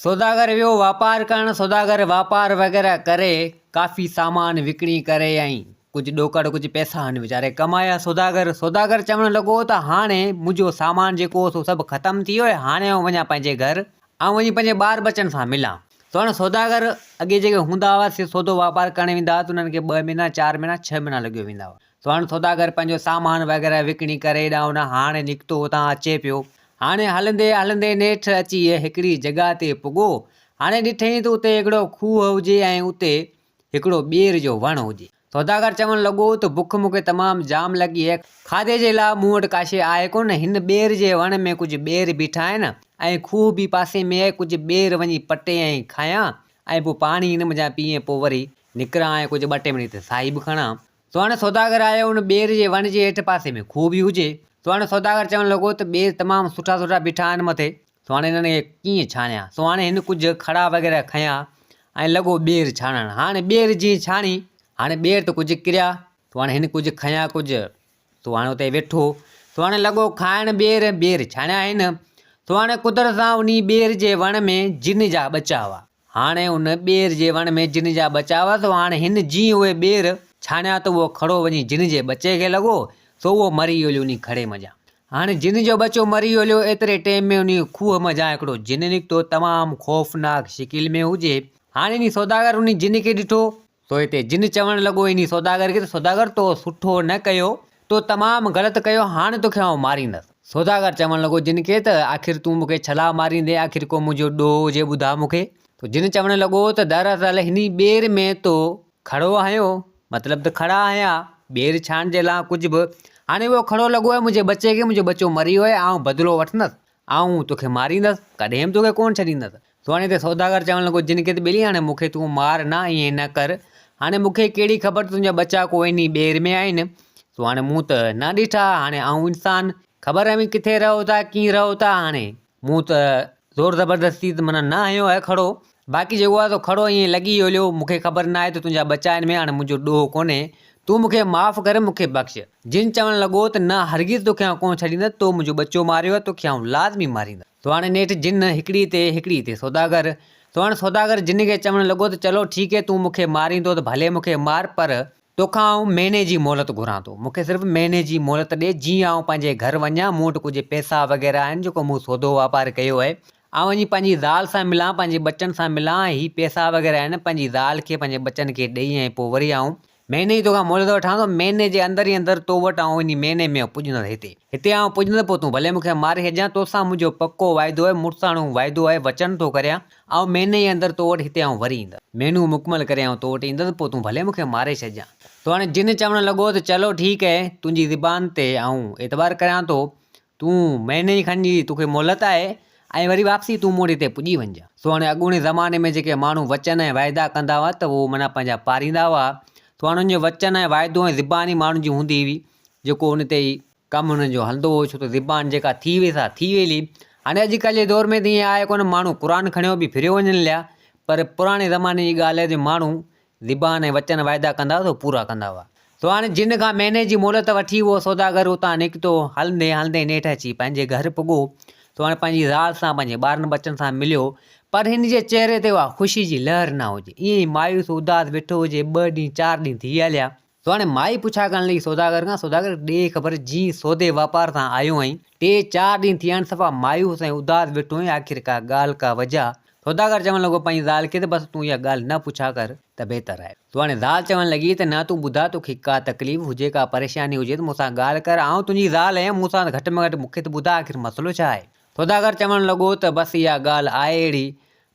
سوداگر ويو واپار ڪرڻ، سوداگر واپار وغيره ڪري ڪافي سامان وڪڻي ڪري ۽ ڪجهه ڏوڪڙ ڪجهه پئسا هن ويچاري ڪمايا سوداگر سوداگر چوڻ لڳو ته هاڻي منهنجو سامان جيڪو هو سو سڀ ختم ٿي ويو آهي هاڻي آئون وڃان پنهنجي گهر آئون وڃي پنهنجي ٻار ٻچن سان ملان سو هاڻي سوداگر اڳي جيڪي هوندا هئا سي سودو واپار ڪرڻ ويندا هئا ته انهن کي ٻه مهينا چار مهينا ڇهه مهينا لڳيو ويندا هئا سو هاڻ سوداگر پنهنجو سامان وغيره وڪڻي ڪري هيڏانهن هوڏانهن هاڻي نڪتو اتان اچي پيو. هاڻي هلندي هلندي نيٺ اچي هڪڙي جڳهه تي پڳو. هاڻي ڏٺئين ته اتي هڪڙو کوهه هجي ۽ اتي هڪڙو ٻير جو وڻ هجي. سوداگر چوڻ لڳو ته بک مون کي تمام جام لڳي آهي. کاڌي جي لاء مون وٽ ڪا شيء آهي ڪونه. هن ٻير جي وڻ ۾ ڪجهه ٻير بيٺا آهن ۽ کوهه به پاسي ۾ آهي. ڪجهه ٻير وڃي پٽي ۽ کايان ۽ پوء پاڻي هن منجهان پي ۽ پوء وري نڪران ۽ ڪجهه ٻه ٽي منٽ هتي ساهي به کڻان. سو هاڻي سوداگر آيو ان ٻير جي وڻ جي هيٺ پاسي ۾ کوهه به هجي. سو هاڻي سوداگر چوڻ لڳو ته ٻير تمام سٺا سٺا بيٺا آهن مٿي، سو هاڻي انهن کي ڪيئن ڇاڻيان؟ سو هاڻي هن ڪجهه کڙا وغيره کنيا ۽ لڳو ٻير ڇاڻڻ. هاڻي ٻير جيئن ڇاڻي، هاڻي ٻير ته ڪجهه ڪريا، سو هاڻي هن ڪجهه کنيا ڪجهه، سو هاڻي اتي ويٺو، سو هاڻي لڳو کائڻ ٻير، ٻير ڇاڻيا هن، سو هاڻي قدرت سان انهي ٻير جي وڻ ۾ جن جا ٻچا هئا. هاڻي ان ٻير جي وڻ ۾ جن جا ٻچا هئا، سو هاڻي هن جيئن اهي ٻير ڇاڻيا ته اهو کڙو وڃي جن جي ٻچي کي لڳو، سو اهو مري ويو انهي کڙي منجهان. هاڻي جن جو ٻچو مري ويو، ايتري ٽيم ۾ انهي کوهه منجهان هڪڙو جن نڪتو، تمام خوفناڪ شڪل ۾ هجي. هاڻي انهي سوداگر انهي جن کي ڏٺو، سو هتي جن چوڻ لڳو انهي سوداگر کي ته سوداگر تو سٺو نه ڪيو، تو تمام غلط ڪيو، هاڻي توکي آئون ماريندس. سوداگر چوڻ لڳو جن کي ته آخر تون مون کي ڇلا ماريندين، آخر ڪو منهنجو ڏوهه هجي ٻڌاء مون کي. ته جن چوڻ لڳو ته دراصل هني ٻير ۾ تو کڙو هنيو، مطلب ته کڙا هنيا، ٻير ڇاڻ جي لاء ڪجهه به، هاڻي اهو کڙو لڳو آهي منهنجي ٻچي کي، منهنجو ٻچو مري ويو آهي، آئون بدلو وٺندس، آئون توکي ماريندس، ڪڏهن به توکي ڪونه ڇڏيندس. سو هاڻي هتي سوداگر چوڻ لڳو جن کي ته ٻيلي هاڻي مون کي تون مار نه ائين نه ڪر، هاڻي مون کي ڪهڙي خبر ته تنهنجا ٻچا ڪو انهي ٻير ۾ آهن، سو هاڻي مون ته نه ڏٺا، هاڻي آئون انسان، خبر اوهين ڪٿي رهو ٿا، ڪيئن رهو ٿا، هاڻي مون ته زور زبردستي ته معنيٰ نه هنيو آهي کڙو، باقي جيڪو آهي سو کڙو ائين لڳي ويو هليو، مون کي خبر نه آهي ته تنهنجا ٻچا آهن ۾ هاڻي منهنجو ڏوهه ڪونهي، تون مون کي معاف ڪر، مون کي بخش. جن چوڻ لڳو ته نه هرگز توکي آئون ڪونه ڇڏيندس، تو منهنجو ٻچو ماريو آهي، توکي آئون لازمي ماريندس. سو هاڻي نيٺ جن هڪڙي تي هڪڙي تي سوداگر. سو هاڻي سوداگر جن کي چوڻ لڳو ته چلو ٺيڪ هي تون مون کي ماريندو ته ڀلي مون کي مار پر توکان آئون مهيني جي مهلت گهران ٿو. مون کي صرف مهيني جي مهلت ڏي جيئن آئون پنهنجي گهر وڃان مون وٽ ڪجهه پئسا وغيره آهن جيڪو مون سودو واپار ڪيو آهي. آئون وڃي پنهنجي زال سان ملان پنهنجي ٻچن سان ملان ۽ هي پئسا وغيره آهن پنهنجي زال کي پنهنجي ٻچن کي ڏئي ۽ پوء وري آئون مهيني جي توکان مهلت وٺان ٿو، مهيني جي اندر ئي اندر تو وٽ آئون انهي مهيني ۾ پڄندس هتي. هتي آئون پڄندس پوء تون ڀلي مون کي ماري ڇڏجان، توسان منهنجو پڪو واعدو آهي، مڙساڻو واعدو آهي، وچن ٿو ڪريان، آئون مهيني جي اندر تو وٽ هتي آئون وري ايندس. مهينو مڪمل ڪري آئون تو وٽ ايندس، پوء تون ڀلي مون کي ماري ڇڏجان. تو هاڻي جن چوڻ لڳو ته چلو ٺيڪ اهي، تنهنجي زبان تي آئون اعتبار ڪريان ٿو، تون مهيني کن جي توکي مهلت آهي ۽ وري واپسي تون مون وٽ هتي پڄي وڃجان. سو هاڻي اڳوڻي زماني ۾ جيڪي ماڻهو وچن ۽ واعدا ڪندا هئا ته اهو معنيٰ پنهنجا پاريندا هئا. سو هاڻي انهن جو وچن ۽ واعدو ۽ زبان ئي ماڻهن جي هوندي هئي جيڪو ان تي ئي ڪم انهن جو هلندو هو ڇو ته زبان جيڪا ٿي وئي سا ٿي ويلي. هاڻي اڄڪلهه جي دور ۾ ته ائين آهي ڪونه ماڻهو قرآن کڻيو به ڦريو وڃن ليا پر پراڻي زماني جي ڳالهه آهي جو ماڻهو زبان ۽ وچن واعدا ڪندا هئا سو پورا ڪندا هئا. سو هاڻي جن کان مهيني جي مهلت وٺي اهو سوداگر اتان نڪتو. هلندي هلندي نيٺ اچي پنهنجي گهر پڳو. سو هاڻي پنهنجي زال سان پنهنجي ٻارن ٻچن سان مليو. پر هن جي چهري تي اها خوشي جي لهر نه هجي. ائين ئي مايوس اداس ويٺو هجي. ٻه ڏينهن چار ڏينهن ٿي هليا. سو هاڻي مائي پڇا ڪرڻ لڳي سوداگر کان، سوداگر ڏي خبر جيئن سودي واپار سان آيو آهين، ٽي چار ڏينهن ٿي ويا آهن صفا مايوس ۽ اداس ويٺو آهين آخر ڪا ڳالهه ڪا وجهه؟ سوداگر چوڻ لڳو پنهنجي زال کي ته بس تون اها ڳالهه نه پڇا ڪر ته بهتر آهي. سو هاڻي زال چوڻ لڳي ته نه تون ٻڌاء توکي ڪا تڪليف هجي ڪا پريشاني هجي ته مون سان ڳالهه ڪر آئون تنهنجي زال آهيان مون سان گهٽ ۾ گهٽ مون کي ته ٻڌاء آخر مسئلو ڇا آهي؟ سوداگر چوڻ لڳو ته بس اها ڳالهه آهي اهڙي.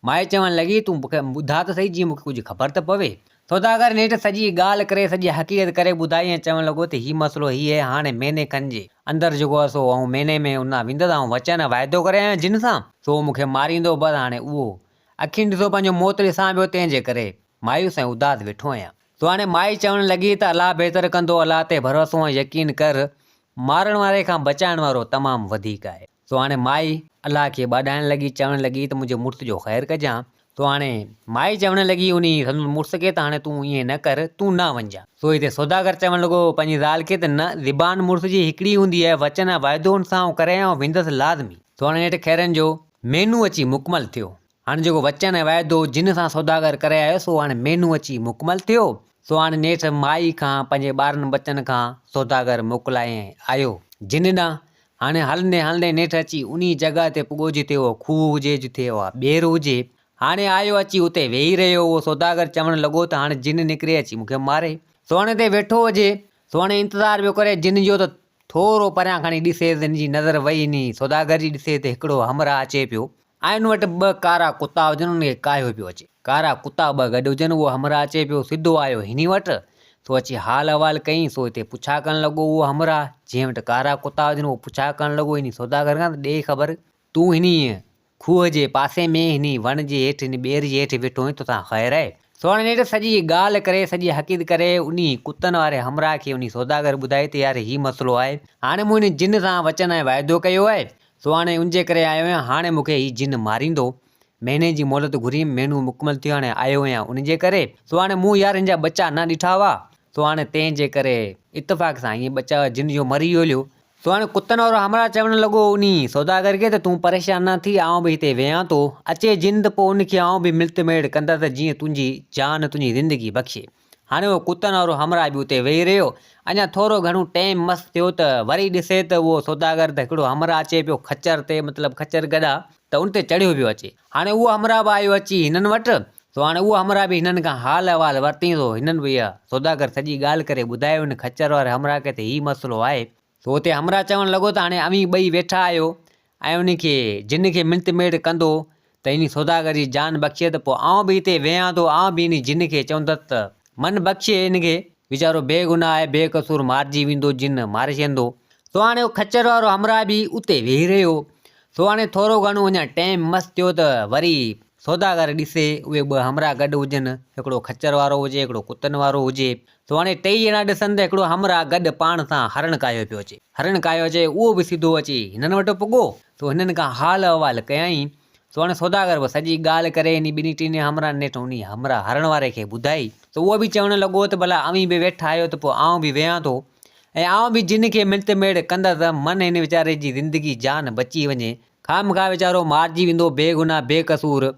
مائي چوڻ لڳي تون مون کي ٻڌاء ته سهي جيئن مون کي ڪجهه خبر ته پوي. سوداگر نيٺ سڄي ڳالهه ڪري سڄي حقيقت ڪري ٻڌائي ۽ چوڻ لڳو ته هي مسئلو هي آهي هاڻي مهيني کن جي اندر جيڪو آهي سو آئون مهيني ۾ ان ڏانهن ويندس آئون وچن ۽ واعدو ڪري آيو آهيان جن سان سو هو مون کي ماريندو بس هاڻي اهو اکين ڏٺو پنهنجو موت ڏسان پيو تنهن جي ڪري مايوس ۽ اداس ويٺو آهيان. سو هاڻي مائي چوڻ لڳي ته الله بهتر ڪندو الله تي ڀروسو ۽ يقين ڪر مارڻ واري کان بچائڻ وارو تمام وڌيڪ آهي. سو هاڻي مائي الله کي ٻاڏائڻ لڳي، چوڻ لڳي ته منهنجي مڙس جو خير ڪجان. سو هاڻي مائي چوڻ لڳي انهي سندس مڙس کي ته هاڻي تون ائين نه ڪر، تون نه وڃجان. سو هتي سوداگر چوڻ لڳو پنهنجي زال کي ته نه، زبان مڙس جي هڪڙي هوندي آهي، وچن ۽ واعدو ان سان آئون ڪري آئون ويندس لازمي. سو هاڻي نيٺ خيرن جو مهينو اچي مڪمل ٿيو. هاڻي جيڪو وچن ۽ واعدو جن سان سوداگر ڪري آيو سو هاڻي مهينو اچي مڪمل ٿيو. سو هاڻي نيٺ مائي کان پنهنجي ٻارن ٻچن کان سوداگر موڪلائي ۽ آيو جن ڏانهن. هاڻي هلندي هلندي نيٺ اچي انهي جڳهه تي پڳو جتي اهو کوهه هجي جتي اها ٻير هجي. هاڻي آيو اچي اتي ويهي رهيو. اهو سوداگر چوڻ لڳو ته هاڻي جن نڪري اچي مون کي ماري. سو هاڻي اتي ويٺو هجي. سو هاڻي انتظار پيو ڪري جن جو ته ٿورو پريان کڻي ڏسي ته هن جي نظر وئي انهي سوداگر جي ڏسي ته هڪڙو همراهه اچي پيو. ۽ ان وٽ ٻه ڪارا ڪتا هجن، انهن کي ڪاهيو پيو اچي. ڪارا ڪتا ٻه گڏ هجن، اهو همراهه اچي پيو، سڌو آيو هني وٽ، سو اچي حال احوال ڪيائين، سو هتي پڇا ڪرڻ لڳو اهو همراهه، جنهن وٽ ڪارا ڪتا هجن، اهو پڇا ڪرڻ لڳو هني سوداگر کان ته ڏي خبر، تون هني کوهه جي پاسي ۾ هني وڻ جي هيٺ هن ٻير جي هيٺ ويٺو آهين، توسان خير آهي؟ سو هاڻي نيٺ سڄي ڳالهه ڪري، سڄي حقيقت ڪري، انهي ڪتن واري همراهه کي انهي سوداگر ٻڌائي ته يار هي مسئلو آهي، هاڻي مون هن جن سان وچن ۽ واعدو ڪيو آهي، سو هاڻي ان جي ڪري آيو آهيان، هاڻي مون کي هي جن ماريندو. مهيني جي مهلت گهريم، مهينو مڪمل ٿيو هاڻي آيو آهيان ان جي ڪري. سو هاڻي مون يار هن جا ٻچا نه ڏٺا هئا، سو هاڻي تنهن جي ڪري اتفاق سان ائين ٻچا جن جو مري ويو هليو. سو هاڻي ڪتن وارو همراهه چوڻ لڳو انهي سوداگر کي ته تون پريشان نه ٿي، آئون به هتي ويهان ٿو، اچي جن ته پوء ان کي آئون به ملت ميڙ ڪندس جيئن تنهنجي جان تنهنجي زندگي بخشي. هاڻي اهو ڪتن وارو همراهه به اتي ويهي رهيو. اڃا ٿورو گهڻو ٽيم مس ٿيو ته وري ڏسي ته اهو سوداگر ته هڪڙو همراهه اچي پيو خچر تي مطلب خچر گڏا ته ان تي چڙهيو پيو اچي. هاڻي اهو همراهه به آيو اچي هنن وٽ سو هاڻي اهو همراهه به هنن کان حال احوال ورتئين سو هنن به اها سوداگر سڄي ڳالهه ڪري ٻڌايو هن خچر واري همراهه کي ته هي مسئلو آهي. سو اتي همراهه چوڻ لڳو ته هاڻي اوهين ٻئي ويٺا آهيو ۽ ان کي جن کي منت ميڙ ڪندو ته انهي سوداگر جي جان بخشي ته پوء آئون به هتي ويهان ٿو آئون به انهي جن کي چوندس ته من بخشي ان کي ويچارو بي گناهه آهي بي قصور مارجي ويندو جن ماري ڇڏيندو. سو هاڻي اهو خچر وارو همراهه به اتي ويهي رهيو. سو هاڻي ٿورو گهڻو اڃا ٽيم مس ٿيو ته وري سوداگر ڏسي اهي ٻه همراهه گڏ هجن هڪڙو خچر وارو هجي هڪڙو ڪتن وارو هجي. سو هاڻي ٽيئي ڄڻا ڏسن ته هڪڙو همراهه گڏ پاڻ سان هرڻ ڪاهيو پيو اچي. هرڻ ڪاهيو اچي، اهو به سڌو اچي هنن وٽ پڳو. سو هنن کان حال احوال ڪيائين. سو هاڻي سوداگر به سڄي ڳالهه ڪري انهي ٻنهي ٽنهي همراهن نيٺ انهي همراهه هرڻ واري کي ٻڌائي. سو اهو به چوڻ لڳو ته ڀلا اوهين به ويٺا آهيو ته پوء آئون به ويهان ٿو ۽ آئون به جن کي منت ميڙ ڪندس، من هن ويچاري جي زندگي جان بچي وڃي. خامخواه ويچارو مارجي ويندو بيگناهه بيقصور.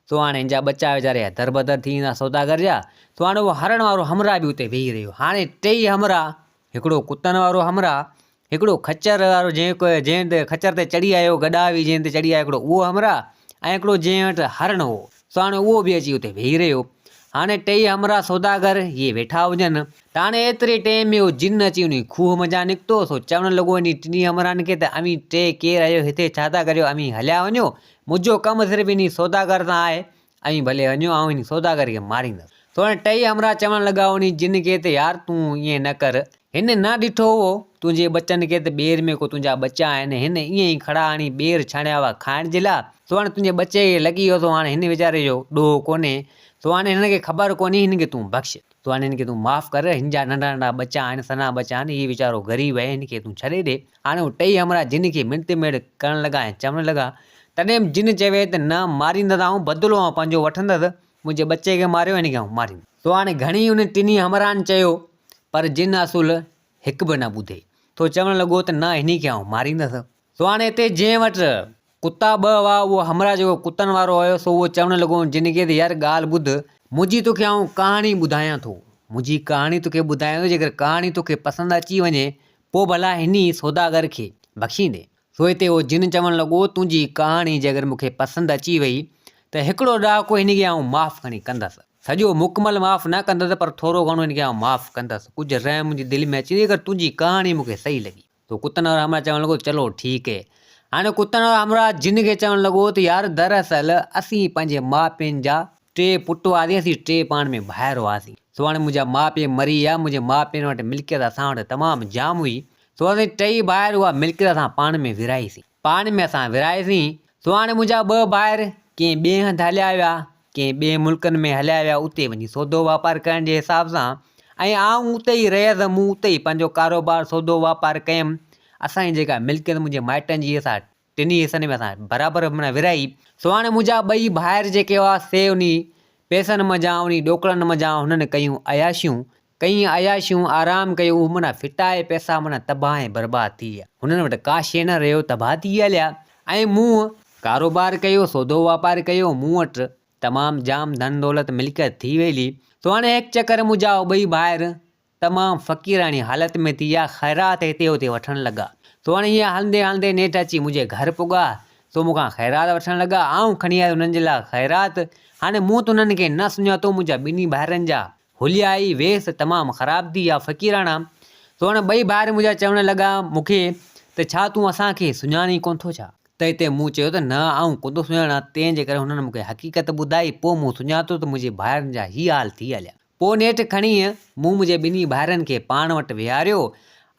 سو هاڻي هن جا ٻچا ويچاري دربدر ٿي ويندا سوداگر جا. سو هاڻي اهو هرڻ وارو همراهه به اتي ويهي رهيو. هاڻي ٽيئي همراهه، هڪڙو ڪتن وارو همراهه، هڪڙو خچر وارو جنهن جنهن تي خچر تي چڙهي آيو گڏا هئي جنهن تي چڙهي آيو هڪڙو اهو همراهه ۽ هڪڙو جنهن وٽ هرڻ هو. سو هاڻي اهو به اچي اتي ويهي رهيو. هاڻي ٽيئي همراهه سوداگر اهي ويٺا هجن ته هاڻي ايتري ٽيم ۾ اهو جن اچي انهي کوهه منجهان نڪتو سو چوڻ لڳو انهي ٽنهي همراهن کي ته اوهين ٽي ڪير آهيو هتي ڇا ٿا ڪريو اوهين هليا وڃو منهنجو ڪم صرف انهي سوداگر سان آهي، اوهين ڀلي وڃو، آئون انهي سوداگر کي ماريندس. سو هاڻي ٽئي همراهه چوڻ لڳا انهي جن کي ته يار تون ائين نه ڪر. هن نه ڏٺو هو تنهنجي ٻچن کي ته ٻير ۾ ڪو تنهنجا ٻچا آهن. هن ائين ئي کڙا هڻي ٻير ڇاڻيا هئا کائڻ جي لاء. سو هاڻي تنهنجي ٻچي کي لڳي ويو سو هاڻي هن ويچاري جو ڏوهه ڪونهي. سو هاڻي هن کي خبر ڪونهي هن کي تون بخش. سو هاڻي هن کي تون معاف ڪر. هن جا ننڍا ننڍا ٻچا آهن، سنها ٻچا آهن، هي ويچارو غريب آهي، هن کي تون ڇڏي ڏي. هاڻي هو ٽئي همراهه جن کي منت ميڙ ڪرڻ لڳا ۽ چوڻ لڳا، تڏهن به جن چوي ته نه ماريندس آئون بدلو آئون پنهنجو وٺندس، منهنجي ٻچي کي ماريو هن کي آئون ماريندس. سو هاڻي گهڻي انهن ٽنهي همراهن چيو، پر جن اصل هڪ به نه ٻڌي. سو چوڻ لڳو ته نه هن کي آئون ماريندس. سو هاڻي هتي جنهن وٽ ڪتا ٻه هئا، اهو همراهه جيڪو ڪتن وارو هيو، سو اهو چوڻ لڳو جن کي ته يار ڳالهه ٻڌ، منهنجي توکي آئون ڪهاڻي ٻڌايان ٿو، منهنجي ڪهاڻي توکي ٻڌايان ٿو، جيڪر ڪهاڻي توکي پسند اچي وڃي، پوء ڀلا هني سوداگر کي بخشيندين. سو هتي اهو جن چوڻ لڳو، تنهنجي ڪهاڻي جيڪر مون کي پسند اچي وئي ته هڪڙو ڏهاڪو هن کي آئون معاف کڻي ڪندس. سڄو مڪمل معاف نه ڪندس پر ٿورو گهڻو هن کي آئون معاف ڪندس. ڪجهه رحم منهنجي دل ۾ اچي ويو جيڪر تنهنجي ڪهاڻي مون کي صحيح لڳي. سو ڪتن وارو همراهه چوڻ لڳو، چلو ٺيڪ هي. هاڻي ڪتن وارو همراهه جن کي چوڻ لڳو ته يار دراصل اسين پنهنجي ماء پيئن جا ٽي پٽ هئاسين، اسين ٽي پاڻ ۾ ڀائر هئاسين. سو هاڻي منهنجا ماء پيء مري ويا، منهنجي ماء پيئن وٽ ملڪيت اسان وٽ تمام جام هئي، سو اسين ٽئي ڀائر اها ملڪيت اسان پاڻ ۾ ورهائيسين. پاڻ ۾ اسان ورهائيسين، سو هاڻي منهنجا ٻه ڀائر ڪنهن ٻئي هنڌ هليا ويا، ڪنهن ٻئي ملڪن ۾ هليا ويا، اتي وڃي سودو واپار ڪرڻ جي حساب سان ۽ آئون اتي ئي رهيس، مون اتي ئي پنهنجو ڪاروبار سودو واپار ڪيم، اسان جي جيڪا ملڪيت منهنجي مائٽن جي سا ٽنهي حصن ۾ اسان برابر معنيٰ ورهائي. سو هاڻي منهنجا ٻئي ڀائر جيڪي هئا سي انهي پئسن منجهان انهي ڏوڪڙن منجهان هنن ڪيون عياشيون، ڪئين عياشيون، آرام ڪيو، هو معنيٰ ڦٽائي پئسا معنيٰ تباهه ۽ برباد ٿي ويا. هنن وٽ ڪا شيء نه رهيو، تباهه ٿي هليا ۽ مون ڪاروبار ڪيو، سودو واپار ڪيو، مون وٽ تمام جام ڌن دولت ملڪيت ٿي ويلي. سو هاڻي هڪ چڪر منهنجا ٻئي ڀائر تمام فقيراڻي حالت ۾ ٿي ويا، خيرات هتي هتي وٺڻ لڳا. سو هاڻي ائين هلندي هلندي نيٺ اچي منهنجي گهر پڳا، سو مون کان خيرات وٺڻ لڳا. آئون کڻي آيس انهن جي لاء خيرات. هاڻي مون ته انهن کي نه سڃاتو، منهنجا ٻنهي ڀائرن جا حليا ئي ويس تمام خراب ٿي ويا، فقيراڻا. سو هاڻي ٻئي ڀائر منهنجا چوڻ لڳا مون کي ته ڇا تون اسان کي سڃاڻين ڪونه ٿو ڇا؟ ته اتي مون چيو ته نه آئون ڪونه ٿو سڃاڻان، تنهن جي ڪري هنن مون کي حقيقت ٻڌائي، پوء مون سڃاتو ته منهنجي ڀائرن جا هي حال ٿي هليا. پوء نيٺ کڻي مون منهنجي ٻنهي ڀائرن کي پاڻ وٽ ويهاريو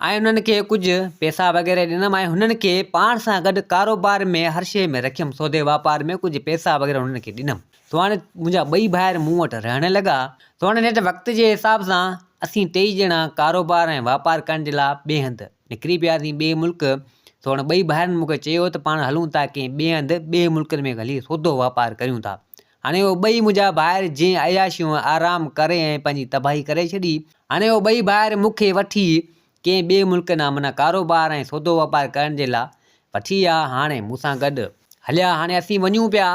۽ انهن کي ڪجهه پئسا وغيره ڏنم ۽ هنن کي پاڻ سان گڏ ڪاروبار ۾ هر شيء ۾ رکيم، سودي واپار ۾ ڪجهه پئسا وغيره هنن کي ڏنم. سو هاڻي منهنجا ٻئي ڀائر مون وٽ رهڻ لڳا. سو هاڻي نيٺ وقت جي حساب سان اسين ٽيئي ڄڻا ڪاروبار ۽ واپار ڪرڻ جي لاء ٻئي هنڌ نڪري پياسين، ٻئي ملڪ. سو هاڻي ٻئي ڀائرن مون کي چيو ته پاڻ هلون ٿا ڪنهن ٻئي هنڌ، ٻئي ملڪن ۾ هلي سودو واپار ڪريون ٿا. هاڻي اهي ٻئي منهنجا ڀائر جنهن عياشيون ۽ آرام ڪري ۽ پنهنجي تباهي ڪري ڇڏي، هاڻي اهي ٻئي ڀائر مون کي وٺي ڪنهن ٻئي ملڪ ڏانهن معنيٰ ڪاروبار ۽ سودو واپار ڪرڻ جي لاء وٺي ويا، هاڻي مون سان گڏ هليا، هاڻي اسين وڃون پيا.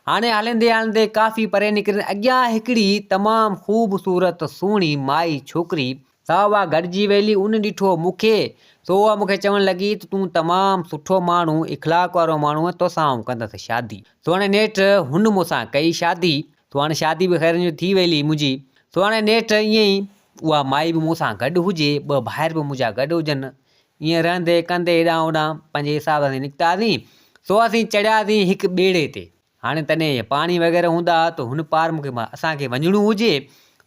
هاڻي هلندي هلندي ڪافي پري نڪري اڳيان هڪڙي تمام خوبصورت سهڻي مائي ڇوڪري سا اها گڏجي ويلي ان ڏٺو مون کي سو اها مون کي چوڻ لڳي ته تون تمام سٺو ماڻهو اخلاق وارو ماڻهو آهين توسان آئون ڪندس شادي. سو هاڻي نيٺ هن مون سان ڪئي شادي. سو هاڻي شادي به خيرن جو ٿي ويلي منهنجي. سو هاڻي نيٺ ائين ئي اها مائي به مون سان گڏ هجي ٻه ڀائر به منهنجا گڏ هجن ائين رهندي ڪندي هيڏانهن هوڏانهن پنهنجي حساب سان نڪتاسين. سو اسين چڙهياسين هڪ ٻيڙي تي. هاڻي تڏهن پاڻي وغيره هوندا ها ته هن پار مون کي اسان کي وڃڻو هجي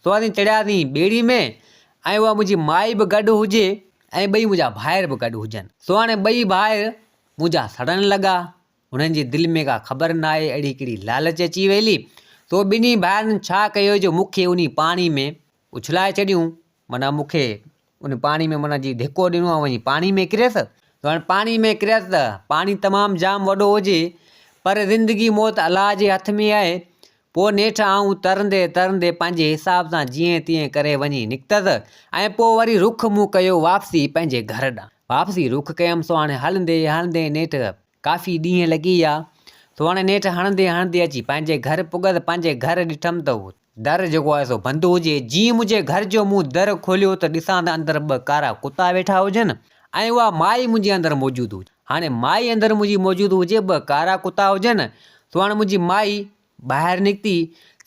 سو اسين چڙهياسين ٻيڙي ۾ ۽ اها منهنجي مائي به گڏ هجي ۽ ٻئي منهنجا ڀائر به گڏ هجن. سو هاڻي ٻئي ڀائر منهنجا سڙڻ لڳا. هنن جي دل ۾ ڪا خبر ناهي اهڙي ڪهڙي لالچ اچي ويلي. سو ٻنهي ڀائرن ڇا ڪيو جو مون کي انهي پاڻي ۾ اڇلائي ڇڏيون معنيٰ مون کي ان پاڻي ۾ معنيٰ جي ڌڪو ڏنو آئون وڃي پاڻي ۾ ڪريس ته هاڻي پاڻي ۾ ڪريس ته پاڻي تمام جام وڏو هجي پر زندگي موت الله جي هٿ ۾ آهي پوء نيٺ آئون ترندي ترندي پنهنجي حساب سان جيئن تيئن ڪري وڃي نڪتس ۽ پوء وري رخ مون ڪيو واپسي پنهنجي گهر ڏانهن واپسي رخ ڪيم سو هاڻي هلندي هلندي نيٺ ڪافي ڏينهن لڳي ويا سو هاڻي نيٺ هڻندي هڻندي اچي پنهنجي گهر پڳس پنهنجي گهر ڏٺم ته در جيڪو آهي سو بند هجي. جيئن منهنجي گهر جو مون در کوليو ته ڏسان ته اندر ٻه ڪارا ڪتا ويٺا هجن ۽ اها مائي منهنجي اندر موجود هجي. هاڻي مائي اندر منهنجي موجود هجي، ٻه ڪارا ڪتا هجن، سو هاڻي منهنجي مائي ٻاهر نڪتي،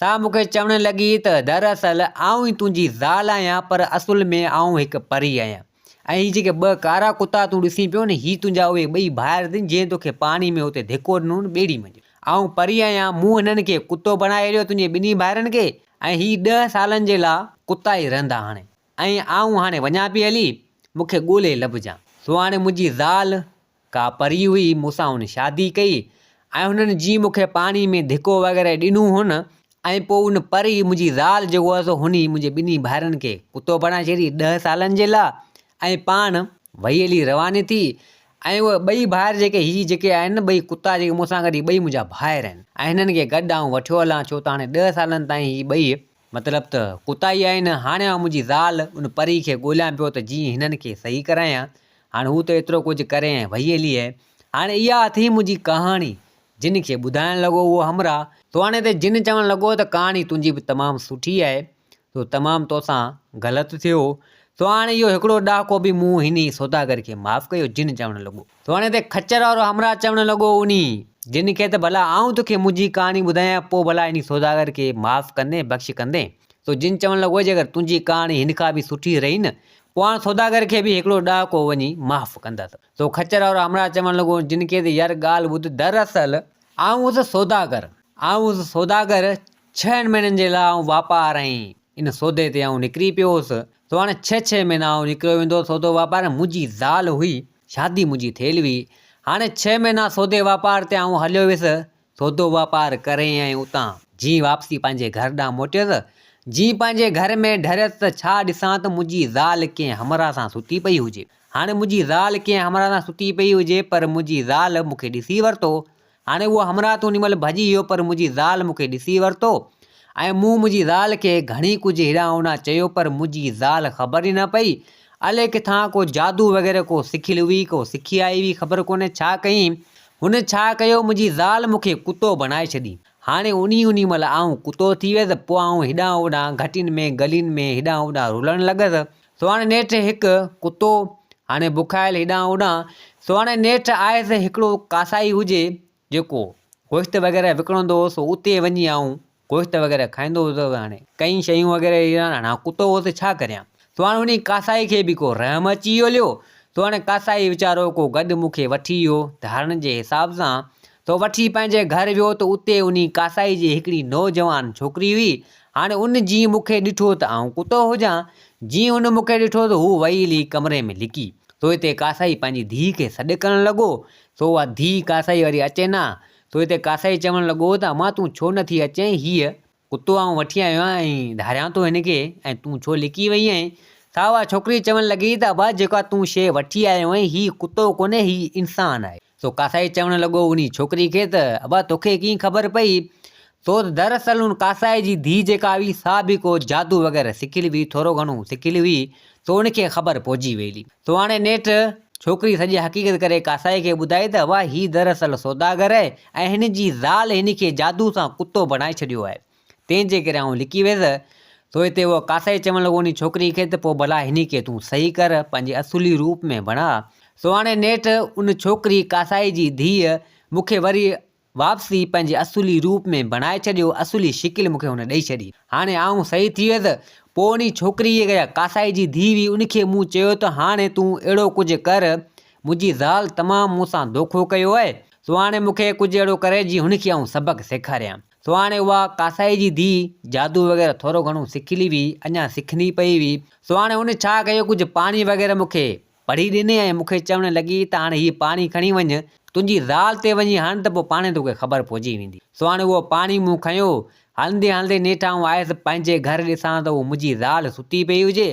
سا مون کي چوڻ لڳي ته دراصل آئون ئي تنهنجي زال آهيان پر اصل ۾ آئون هڪ پري آهيان ۽ هي جيڪي ٻه ڪارا ڪتا تون ڏسين پيو نه هي تنهنجا اهي ٻئي ڀائر اٿئي جنهن توکي پاڻي ۾ اتي ڌڪو ڏنو نه ٻيڙي منجهه. آئون پري آهيان، مون هنن کي ڪتو بڻائي ڇڏيو تنهنجي ٻنهي ڀائرن کي ۽ هي ڏهه سالن جي لاء ڪتا ئي رهندا هاڻي ۽ آئون هاڻي وڃان پئي هلي، مون کي ڳولي لڀجان. سو هاڻي منهنجي زال ڪا پري هئي، مون سان هن شادي ڪئي ۽ هنن جيئن مون کي پاڻي ۾ ڌڪو وغيره ڏنو هن ۽ پوء ان پري منهنجي زال جيڪو آهي سو هن ئي منهنجي ٻنهي ڀائرن کي ڪتو بڻائي ڇڏي ڏهه سالن جي لاء ۽ پاڻ وئي هلي رواني ٿي ۽ اهي ٻئي ڀائر جيڪي هي جيڪي آهن نه ٻئي ڪتا جيڪي مون سان گڏ هي ٻئي منهنجا ڀائر آهن ۽ هنن کي گڏ آئون وٺيو هلان ڇو ته هاڻي ڏهه سالن تائين هي ٻئي مطلب ته ڪتا ئي آهن هاڻي آئون منهنجي زال ان پري کي ڳوليان پيو ته جيئن هنن کي صحيح ڪرايان هاڻي هو ته ايترو ڪجهه ڪري ۽ وئي هلي آهي هاڻي اها اٿئي منهنجي ڪهاڻي جن کي ٻڌائڻ لڳو اهو همراهه سو هاڻي هتي جن چوڻ لڳو ته ڪهاڻي تنهنجي به تمام سٺي آهي سو تمام توسان غلط ٿيو. سو هاڻي اهو هڪڙو ڏهاڪو به مون هني سوداگر کي معاف ڪيو. جن چوڻ لڳو. سو هاڻي هتي خچر وارو همراهه چوڻ لڳو انهي جن کي ته ڀلا آئون توکي منهنجي ڪهاڻي ٻڌايان پوء ڀلا انهي سوداگر کي معاف ڪندين بخش ڪندين. سو جن چوڻ لڳو جيڪر تنهنجي ڪهاڻي هن کان به سٺي رهي نه پوء هاڻ سوداگر کي به هڪڙو ڏهاڪو وڃي معاف ڪندس. سو خچر وارو همراهه چوڻ لڳو جن کي ته يار ڳالهه ٻڌ دراصل آئون هوس سوداگر آئون هوس سوداگر ڇهن مهينن جي لاء آئون واپار ۽ ان سودي تي آئون نڪري پيو هوس. سو هاڻي ڇهه ڇهه مهينا آئون نڪريو ويندو هوس سودو واپار ۽ منهنجي زال هئي، شادي منهنجي ٿيل هئي. هاڻي ڇهه مهينا سودي واپار تي آئون هليو ويس، سودو واپار ڪري ۽ اتان جيئن واپسي پنهنجي گهر ڏانهن موٽيس، جيئن پنهنجي گهر ۾ ڍريس ته ڇا ڏسان ته منهنجي زال ڪنهن همراهه سان ستي پئي هجي. هاڻي منهنجي زال ڪنهن همراهه سان ستي پئي هجي پر منهنجي زال مون کي ڏسي ورتو. هاڻي اهو همراهه ته انهي مهل ڀڄي ويو پر منهنجي زال مون کي ڏسي ورتو ۽ مون منهنجي زال کي گهڻي ڪجهه هيڏانهن هوڏانهن چيو پر منهنجي زال خبر ئي نه پئي. الائي ڪٿان ڪو جادو وغيره ڪو سکيل هئي ڪو سکي آئي هئي خبر ڪونهي ڇا ڪيائين هن ڇا ڪيو منهنجي زال مون کي ڪتو بڻائي ڇڏي. هاڻي انهي انهي مهل آئون ڪتو ٿي ويس پوء آئون هيڏانهن هوڏانهن گهٽين ۾ گلين ۾ هيڏانهن هوڏانهن رلڻ لڳس. سو هاڻي نيٺ هڪ ڪتو هاڻي بکايل هيڏانهن هوڏانهن سو هاڻي نيٺ آيس هڪڙو ڪاسائي هجي جيڪو گوشت وغيره وڪڻندو هو سو اتي وڃي آئون گوشت وغيره کائيندو هوس هاڻي ڪئين شيون وغيره هاڻي ڪتو هوس ڇا ڪريان سو هاڻي انهي ڪاسائي کي به ڪو رحم اچي ويو هليو سو هاڻي ڪاسائي ويچارو ڪو گڏ مون کي وٺي ويو ڌارڻ جي حساب سان سو وٺي پنهنجي گهر ويو ته اتي انهي ڪاسائي جي هڪڙي نوجوان ڇوڪري هئي هاڻي ان جيئن مون کي ڏٺو ته آئون ڪتو هجان جيئن هن مون کي ڏٺو ته هو وئي هلي ڪمري ۾ لڪي سو هتي ڪاسائي پنهنجي ڌيء کي سڏ ڪرڻ لڳو سو اها ڌيء ڪاسائي واري اچي نه سو هتي ڪاسائي چوڻ لڳو ته امان تون ڇو نه ٿي اچين، هيء ڪتو آئون وٺي آيو آهيان ۽ ڌاريان ٿو هن کي ۽ تون ڇو لڪي وئي آهين؟ سا اها ڇوڪري چوڻ لڳي ته ابا جيڪا تون شيء وٺي آيو آهين هي ڪتو ڪونهي هي انسان آهي. سو ڪاسائي چوڻ لڳو انهي ڇوڪري کي ته ابا توکي ڪيئن خبر پئي؟ سو ته دراصل ان ڪاسائي جي ڌيء جيڪا هئي سا به ڪو جادو وغيره سکيل هئي ٿورو گهڻو سکيل هئي سو ان کي خبر پئجي ويئي. سو هاڻي نيٺ ڇوڪري سڄي حقيقت ڪري ڪاسائي کي ٻڌائي ته واهه هي دراصل سوداگر آهي ۽ هن جي زال هن کي جادو سان ڪتو بڻائي ڇڏيو آهي تنهن جي ڪري آئون لڪي ويس. سو هتي اهو ڪاسائي چوڻ لڳو انهي ڇوڪري کي ته پوء ڀلا هن کي تون صحيح ڪر پنهنجي اصولي روپ ۾ بڻاء. سو هاڻي نيٺ ان ڇوڪري ڪاسائي جي ڌيء مون کي وري واپسي پنهنجي اصولي روپ ۾ بڻائي ڇڏيو، اصولي شڪل مون کي هن ڏئي ڇڏي. هاڻي آئون صحيح ٿي ويس. پوء انهي ڇوڪريء جيڪا ڪاسائي جي ڌيء هئي، ان کي مون چيو ته هاڻي تون اهڙو ڪجهه ڪر، منهنجي زال تمام مون سان دوکو ڪيو آهي، سو هاڻي مون کي ڪجهه اهڙو ڪري جيئن هن کي آئون سبق سيکاريان. سو هاڻي اها ڪاسائي جي ڌيء جادو وغيره ٿورو گهڻو سکيل هئي، اڃا سکندي پئي هئي. سو هاڻي هن ڇا ڪيو، ڪجهه پاڻي وغيره مون کي پڙهي ڏني ۽ مون کي چوڻ لڳي ته هاڻي هي پاڻي کڻي وڃ، تنهنجي زال تي وڃي هڻ ته پوء پاڻهي توکي خبر پئجي ويندي. سو هاڻي اهو پاڻي مون کنيو. هلندي هلندي نيٺ آئون آيس پنهنجي گهر ڏسان ته اهو منهنجي زال ستي پئي هجي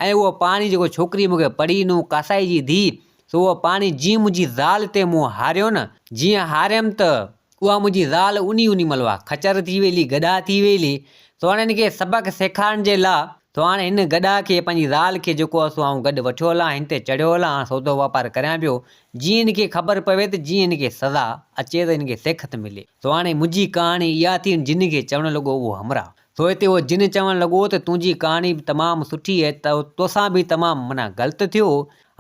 ۽ اهو پاڻي جيڪو ڇوڪريء مون کي پڙهي ڏنو ڪاسائي جي ڌيء، سو اهو پاڻي جيئن منهنجي زال تي مون هاريو نه، جيئن هاريم ته اها منهنجي زال انهي انهي مهل اها خچر ٿي ويلي، گڏهه ٿي ويلي. سو هاڻي هن کي سبق سيکارڻ جي لاء سو هاڻي هن گڏهه کي پنهنجي زال کي جيڪو آهي سو آئون گڏ وٺيو هلان، هن تي چڙهيو هلان، هاڻ سودو واپار ڪريان پيو، جيئن هن کي خبر پوي ته جيئن هن کي سزا اچي ته هن کي سيکت ملي. سو هاڻي منهنجي ڪهاڻي اها ٿي، جن کي چوڻ لڳو اهو همراهه. سو هتي اهو جن چوڻ لڳو ته تنهنجي ڪهاڻي به تمام سٺي آهي، توسان به تمام معنيٰ غلط ٿيو،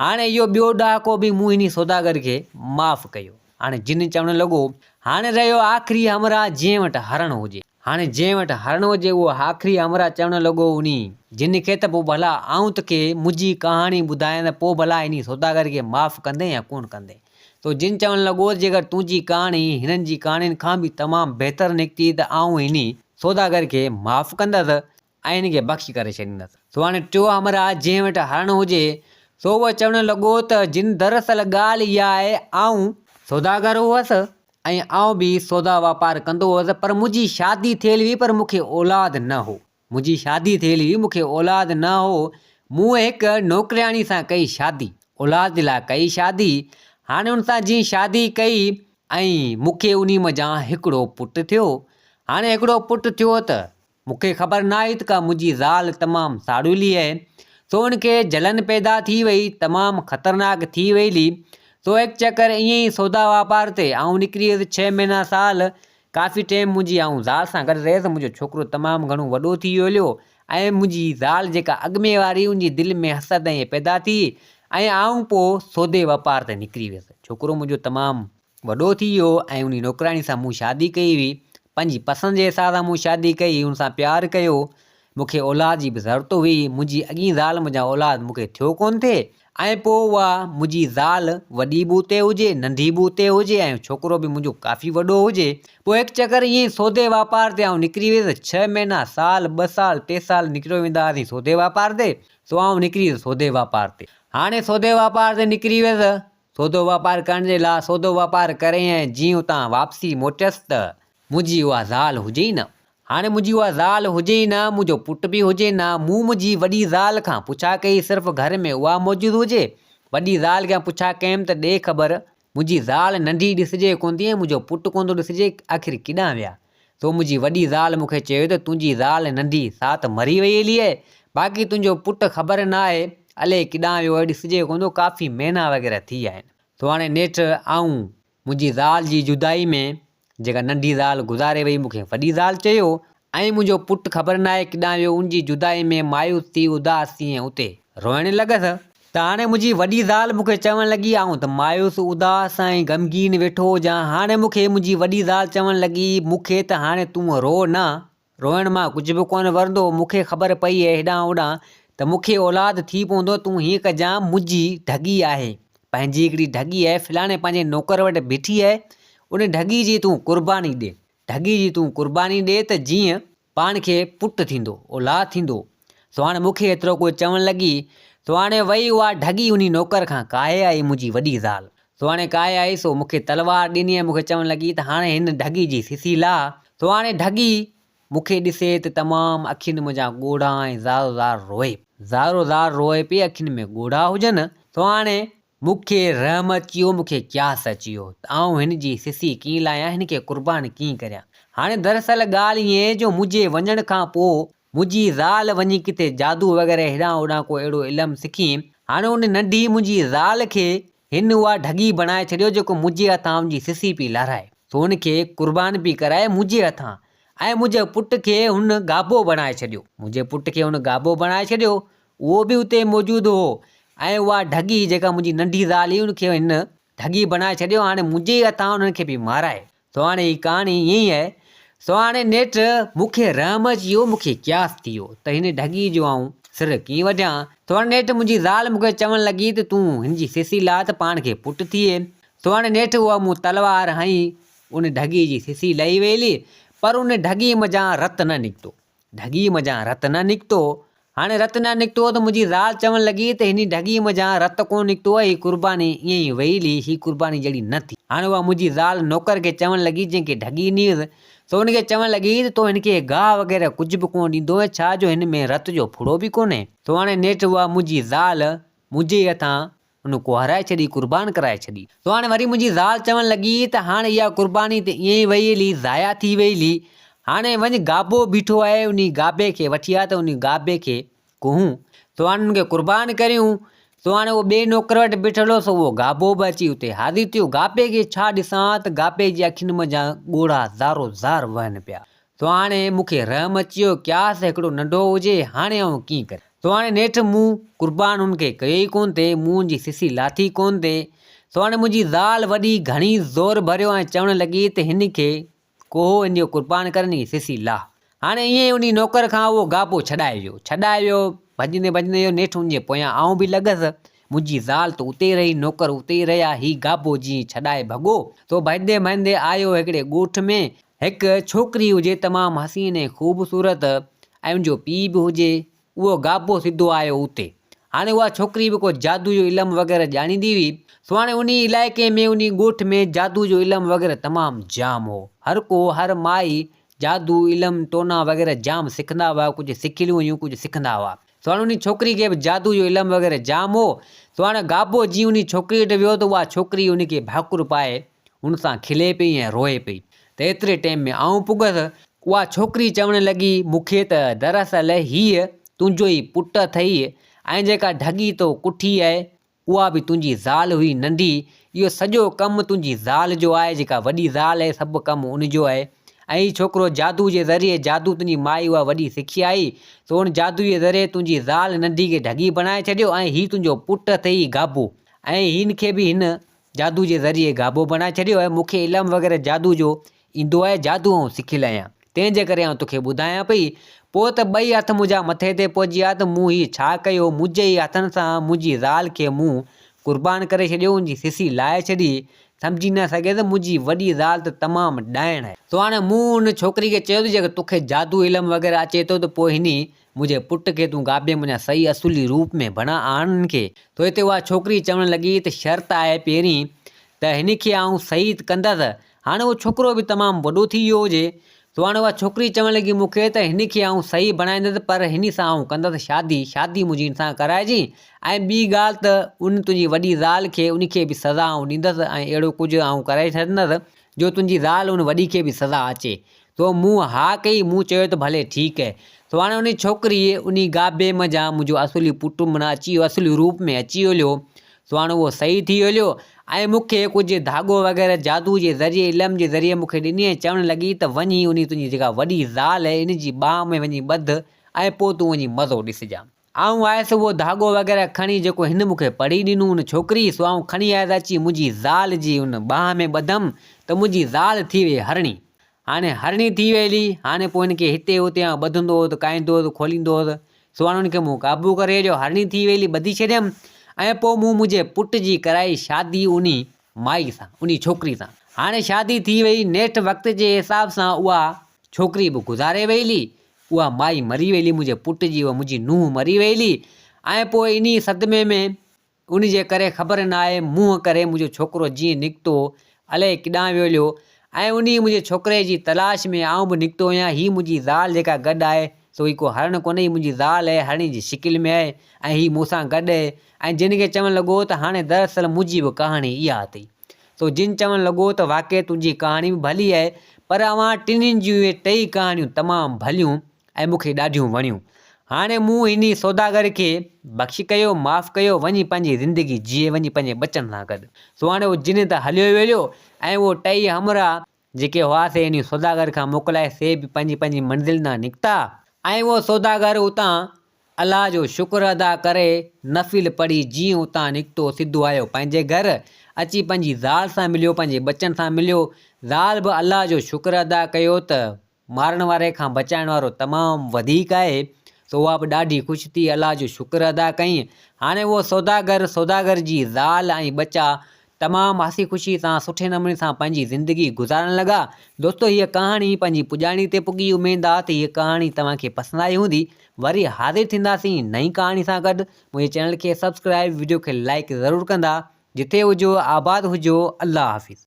هاڻي اهو ٻيو ڏهاڪو به مون انهي سوداگر کي معاف ڪيو. هاڻي جن چوڻ لڳو، هاڻي رهيو آخري همراهه جنهن وٽ هرڻ هجي. هاڻي جنهن وٽ هرڻ هجي اهو آخري همراهه چوڻ لڳو انهي جن کي ته پوء ڀلا آئون توکي منهنجي ڪهاڻي ٻڌايان ته پوء ڀلا انهي سوداگر کي معاف ڪندين يا ڪونه ڪندين. سو جن چوڻ لڳو ته جيڪر تنهنجي ڪهاڻي هنن جي ڪهاڻين کان به تمام بهتر نڪتي ته آئون انهي سوداگر کي معاف ڪندس ۽ هن کي بخش ڪري ڇڏيندس. سو هاڻي ٽيون همراهه جنهن وٽ هرڻ هجي، سو اهو چوڻ لڳو ته جن دراصل ڳالهه اها آهي، آئون سوداگر هئس ۽ آئون به سودا واپار ڪندو هئس، پر منهنجي شادي ٿيل هئي پر مون کي اولاد نه هو. منهنجي شادي ٿيل هئي، مون کي اولاد نه هو. مون هڪ نوڪرياڻي سان ڪئي شادي، اولاد لاء ڪئي شادي. هاڻي ان سان جيئن شادي ڪئي ۽ مون کي انهي منجهان هڪڙو پٽ ٿيو. هاڻي هڪڙو پٽ ٿيو ته مون کي خبر نه آهي ته ڪا منهنجي زال تمام ساڙولي آهي، سو ان کي جلن پيدا ٿي وئي، تمام خطرناڪ ٿي وئي لي. سو هڪ چڪر ائين ئي سودا واپار تي آئون نڪري ويس ڇهه مهينا سال ڪافي ٽيم منهنجي آئون زال سان گڏ رهيس، منهنجو ڇوڪرو تمام گهڻو وڏو ٿي ويو هليو ۽ منهنجي زال جيڪا اڳ ۾ واري ان جي دل ۾ حسد ائين پيدا ٿي ۽ آئون پوء سودي واپار تي نڪري ويس، ڇوڪرو منهنجو تمام وڏو ٿي ويو ۽ انهي نوڪرياڻي سان مون شادي ڪئي هئي. پنهنجي پسند جي حساب سان مون شادي ڪئي، ان سان پيار ڪيو. مون کي اولاد جي به ضرورت هئي. منهنجي اڳين زال منهنجا اولاد مون کي ٿيو ڪونه ٿي ۽ پوء اها منهنجي زال وڏي به اتي هجي، ننڍي به اتي هجي ۽ ڇوڪرو به منهنجو ڪافي وڏو هجي. پوء هڪ چڪر ائين ئي سودي واپار تي آئون نڪري ويس. ڇهه مهينا، سال، ٻه سال، ٽي سال نڪريو ويندا هئاسين سودي واپار تي. سو آئون نڪري ويس سودي واپار تي. هاڻي سودي واپار تي نڪري ويس. سودو واپار ڪرڻ جي لاء سودو واپار ڪري ۽ جيئن اتان واپسي موٽيس ته منهنجي اها زال هجي ئي نه. هاڻي منهنجي اها زال هجي ئي نه، منهنجو پٽ به هجي نه. مون منهنجي وڏي زال کان پڇا ڪئي، صرف گهر ۾ اها موجود هجي. وڏي زال کان پڇا ڪيم ته ڏي خبر، منهنجي زال ننڍي ڏسجي ڪونه ٿي ۽ منهنجو پٽ ڪونه ٿو ڏسجي، آخر ڪيڏانهن ويا؟ سو منهنجي وڏي زال مون کي چيو ته تنهنجي زال ننڍي سا ته مري وئي هلي آهي، باقي تنهنجو پٽ خبر نه آهي الائي ڪيڏانهن ويو آهي، ڏسجي ڪونه ٿو، ڪافي مهينا وغيره ٿي ويا آهن. سو هاڻي نيٺ آئون منهنجي زال جي جدائي ۾ جيڪا ننڍي زال گذاري وئي مون کي وڏي زال چيو ۽ منهنجو پٽ خبر ناهي ڪيڏانهن ويو ان جي جدائي ۾ مايوس ٿي اداس ٿي ۽ اتي روئڻ لڳس ته هاڻي منهنجي وڏي زال مون کي چوڻ لڳي آئون ته مايوس اداس ۽ غمگين ويٺو هجان هاڻي مون کي منهنجي وڏي زال چوڻ لڳي مون کي ته هاڻي تون روء نه روئڻ مان ڪجهه به ڪونه ورندو، مون کي خبر پئي اهي هيڏانهن هوڏانهن ته مون کي اولاد ٿي پوندو، تون هيئن ڪجان، منهنجي ڍڳي آهي، پنهنجي هڪڙي ڍڳي آهي، فلاڻي پنهنجي نوڪر وٽ بيٺي آهي، ان ڍڳي جي تون قرباني ڏي، ڍڳي جي تون قرباني ڏي ته جيئن پاڻ کي پٽ ٿيندو، اولاد ٿيندو. سو هاڻي مون کي ايترو ڪجهه چوڻ لڳي، سو هاڻي وئي اها ڍڳي انهي نوڪر کان ڪاهي آئي منهنجي وڏي زال. سو هاڻي ڪاهي آئي، سو مون کي تلوار ڏني ۽ مون کي چوڻ لڳي ته هاڻي هن ڍڳي جي سسي لاهه. سو هاڻي ڍڳي مون کي ڏسي ته تمام اکين منجهان ڳوڙها ۽ زارو زار روئي. زارو زار روئي پئي، اکين ۾ ڳوڙها هجن. سو هاڻي مون کي رحم اچي ويو، مون کي قياس اچي ويو ته آئون هن جي سسي ڪيئن لاهيان، هن کي قربان ڪيئن ڪريان. هاڻي دراصل ڳالهه ائين جو منهنجي وڃڻ کان پوء منهنجي زال وڃي ڪٿي جادو وغيره هيڏانهن هوڏانهن ڪو اهڙو علم سکي، هاڻي ان ننڍي منهنجي زال کي هن اها ڍڳي بڻائي ڇڏيو جيڪو منهنجي هٿان ان جي سسي پئي لهرائي، سو ان کي قربان پئي ڪرائي منهنجي هٿان ۽ منهنجي پٽ کي هن گابو بڻائي ڇڏيو. منهنجي پٽ کي هن گابو بڻائي ڇڏيو، اهو به اتي موجود هو ۽ اها ڍڳي جيڪا منهنجي ننڍي زال هئي ان کي هن ڍڳي بڻائي ڇڏيو، هاڻي منهنجي ئي هٿان انهن کي پئي مارائي. سو هاڻي هي ڪهاڻي ائين ئي آهي. سو هاڻي نيٺ مون کي رحم اچي ويو، مون کي قياس ٿي ويو ته هن ڍڳي جو آئون سر ڪيئن وڍيان. سو هاڻي نيٺ منهنجي زال مون کي چوڻ لڳي ته تون هن جي سسي لاهه ته پاڻ کي پٽ ٿئي. سو هاڻي نيٺ اها مون تلوار هنئي ان ڍڳي جي سسي لهي ويلي پر ان ڍڳي منجهان رت نه نڪتو. ڍڳيء منجهان رت نه نڪتو. هاڻي رت نه نڪتو ته منهنجي زال چوڻ لڳي ته هني ڍڳيء منجهان رت ڪونه نڪتو آهي، هي قرباني ائين ئي وئي هلي، هي قرباني جهڙي نه ٿي. هاڻي اها منهنجي زال نوڪر کي چوڻ لڳي جنهن کي ڍڳي ڏني هيس، سو ان کي چوڻ لڳي ته تون هن کي گاهه وغيره ڪجهه به ڪونه ڏيندو آهين ڇا جو هن ۾ رت جو ڦڙو به ڪونهي. سو هاڻي نيٺ اها منهنجي زال منهنجي ئي هٿان ان ڪوهرائي ڇڏي، قربان ڪرائي ڇڏي. سو هاڻي وري منهنجي زال چوڻ لڳي ته هاڻ اها قرباني ته ائين ئي وئي هلي، ضايع ٿي وئي هلي. هاڻي وڃ گابو بيٺو آهي، انهي گابي کي وٺي آ ته انهي گابي کي ڪوهون. سو هاڻي ان کي قربان ڪريون. سو هاڻي اهو ٻئي نوڪر وٽ بيٺل هو، سو اهو گابو به اچي اتي حاضر ٿيو. گابي کي ڇا ڏسان ته گابي جي اکين منجهان ڳوڙها زارو زار وهن پيا. سو هاڻي مون کي رحم اچي ويو، قياس هڪڙو ننڍو هجي، هاڻي آئون ڪيئن ڪريان؟ سو هاڻي نيٺ مون قربان هن کي ڪيو ئي ڪونه ٿي، مون هن جي سسي لاٿي ڪونه ٿي. سو هاڻي منهنجي زال وڏي گهڻي زور ڀريو ۽ چوڻ لڳي ته هن کي ڪوهو، هن جو قربان ڪر، هن جي سسي لاهه. هاڻي ائين ئي انهي نوڪر کان اهو گابو ڇڏائي ويو، ڇڏائي ويو، ڀڄندي ڀڄندي ويو، نيٺ ان جي پويان آئون به لڳس، منهنجي زال ته اتي ئي رهي، نوڪر اتي ئي رهيا، هي گابو جيئن ئي ڇڏائي ڀڳو، سو ڀڄندي ڀڄندي آيو هڪڙي ڳوٺ ۾، هڪ ڇوڪري هجي تمام حسين ۽ خوبصورت ۽ ان جو پيء به هجي، اهو گابو سڌو آيو اتي. هاڻي اها ڇوڪري به ڪو جادو جو علم وغيره ڄاڻيندي هئي، سو هاڻي انهي علائقي ۾ انهي ڳوٺ ۾ جادو جو علم وغيره تمام جام هو. هر ڪو هر مائي جادو، علم، ٽونا وغيره جام سکندا هئا، ڪجهه سکيل هيون ڪجهه سکندا هئا. سو هاڻي انهي ڇوڪري کي به جادو جو علم وغيره جام هو، سو هاڻي گابو جيئن انهي ڇوڪري وٽ ويو ته اها ڇوڪري ان کي ڀاڪر پائي هن سان کلي پئي ۽ روئي پئي ته ايتري ٽيم ۾ آئون پڳس. اها ڇوڪري چوڻ لڳي، مون کي ته دراصل هيء تنهنجو ئي پٽ اٿئي ۽ جيڪا ڍڳي تو ڪٺي آهي، اها به تنهنجي زال هئي ننڍي، اهو سڄو ڪم تنهنجي زال جو آهي، جيڪا وڏي زال آهي، سڀ ڪم ان جو آهي ۽ هي ڇوڪرو جادو جي ذريعي، جادو تنهنجي مائي اها وڏي سکي آئي، سو ان جادو جي ذريعي تنهنجي زال ننڍي کي ڍڳي بڻائي ڇڏيو ۽ هي تنهنجو پٽ اٿئي گابو ۽ هن کي به هن جادو جي ذريعي گابو بڻائي ڇڏيو آهي، مون کي علم وغيره جادو جو ايندو آهي، جادو آئون سکيل آهيان، تنهن جي ڪري آئون توکي ٻڌايان پئي. پوء ته ٻئي هٿ منهنجا مٿي تي پهچي ويا ته مون هي ڇا ڪيو، منهنجي ئي هٿن سان منهنجي زال کي مون قربان ڪري ڇڏيو، ان جي سسي لاهي ڇڏي، سمجهي نه سگهيس ته منهنجي وڏي زال ته تمام ڏائڻ آهي. سو هاڻي مون ان ڇوڪري کي چيو ته جيڪر توکي جادو علم وغيره اچي ٿو ته پوء هني منهنجي پٽ کي تون گابي منجهان صحيح اصولي روپ ۾ بڻا آڻ هن کي. تو هتي اها ڇوڪري چوڻ لڳي ته شرط آهي پهرين ته هن کي آئون صحيح ڪندس. هاڻي اهو ڇوڪرو به تمام وڏو ٿي ويو هجي. سو هاڻي اها ڇوڪري چوڻ لڳي مون کي ته هن کي آئون صحيح بڻائيندس پر هن سان آئون ڪندس شادي، شادي منهنجي هن سان ڪرائجين ۽ ٻي ڳالهه ته ان تنهنجي وڏي زال کي ان کي به سزا آئون ڏيندس ۽ اهڙو ڪجهه آئون ڪرائي ڇڏندس جو تنهنجي زال ان وڏي کي به سزا اچي. سو مون ها ڪئي، مون چيو ته ڀلي ٺيڪ اهي. سو هاڻي انهي ڇوڪريء انهي گابي منجهان منهنجو اصلي پٽ معنيٰ اچي ويو، اصلي روپ ۾ اچي هليو. سو هاڻي اهو صحيح ٿي هليو ۽ مون کي ڪجهه ڌاڳو وغيره جادو جي ذريعي علم جي ذريعي مون کي ڏني ۽ چوڻ لڳي ته وڃي انهي تنهنجي جيڪا وڏي زال آهي ان جي ٻانهن ۾ وڃي ٻڌ ۽ پوء تون وڃي مزو ڏسجان. آئون آيس اهو ڌاڳو وغيره کڻي جيڪو هن مون کي پڙهي ڏنو ان ڇوڪري سو آئون کڻي آيس اچي منهنجي زال جي ان ٻانهن ۾ ٻڌم ته منهنجي زال ٿي وئي هرڻي. هاڻي هرڻي ٿي وئي هلي، هاڻي پوء هن کي هتي هتي آئون ٻڌندو هوس، ڪاهيندو هوس، کوليندو هوس، سو هاڻي هن کي مون قابو ڪري ڇڏيو، هرڻي ٿي وئي هلي، ٻڌي ڇڏيم ۽ پوء مون منهنجي پٽ جي ڪرائي شادي انهي مائي سان، انهي ڇوڪري سان. هاڻي شادي ٿي وئي، نيٺ وقت جي حساب سان اها ڇوڪري به گذاري وئي هلي، اها مائي مري وئي هلي، منهنجي پٽ جي اها منهنجي نونهن مري وئي هلي ۽ پوء انهي صدمي ۾ ان جي ڪري خبر ناهي منهن ڪري منهنجو ڇوڪرو جيئن نڪتو الائي ڪيڏانهن ويو هليو ۽ انهي منهنجي ڇوڪري جي تلاش ۾ آئون به نڪتو آهيان هي منهنجي زال جيڪا گڏ آهي سو هي ڪو هرڻ ڪونهي هي منهنجي زال آهي هرڻي جي شڪل ۾ آهي ۽ هي مون سان گڏ آهي ۽ جن کي چوڻ لڳو ته هاڻي دراصل منهنجي به ڪهاڻي اها اٿئي سو جن چوڻ لڳو ته واقعي تنهنجي ڪهاڻي به ڀلي آهي پر اوهان ٽنهين جون اهي ٽئي ڪهاڻيون تمام ڀليون ۽ مون کي ڏاڍيون وڻيون. هاڻي مون انهي سوداگر کي بخش ڪيو، معاف ڪيو، وڃي پنهنجي زندگي جيئي، وڃي پنهنجي ٻچن سان گڏ. سو هاڻي اهو جن ته هليو ويو ۽ اهو ٽئي همراهه جيڪي هئا سي انهي سوداگر کان موڪلائي سي به پنهنجي پنهنجي منزل ڏانهن نڪتا. ۽ اهو سوداگر اتان الله جو شڪر ادا ڪري نفل پڙهي جيئن اتان نڪتو سڌو آيو پنهنجي گهر، اچي پنهنجي زال سان مليو، پنهنجي ٻچن سان مليو، زال به الله جو شڪر ادا ڪيو ته مارڻ واري کان بچائڻ وارو تمام وڌيڪ آهي، سو اها به ڏاڍي خوش ٿي الله جو شڪر ادا ڪيائين. هاڻي اهو سوداگر، سوداگر جي زال ۽ ٻچا تمام هسي خوشي سان سٺي نموني سان پنهنجي زندگي گذارڻ لڳا. دوستو هيء ڪهاڻي پنهنجي پڄاڻي تي پڳي اميد آ ته هيء ڪهاڻي توهان کي پسند آئي هوندي. وري حاضر ٿينداسين نئين ڪهاڻي سان گڏ. منهنجي چينل کي سبسڪرائيب وڊيو کي لائيڪ ضرور ڪندا. جتي هجو آباد هجو الله حافظ.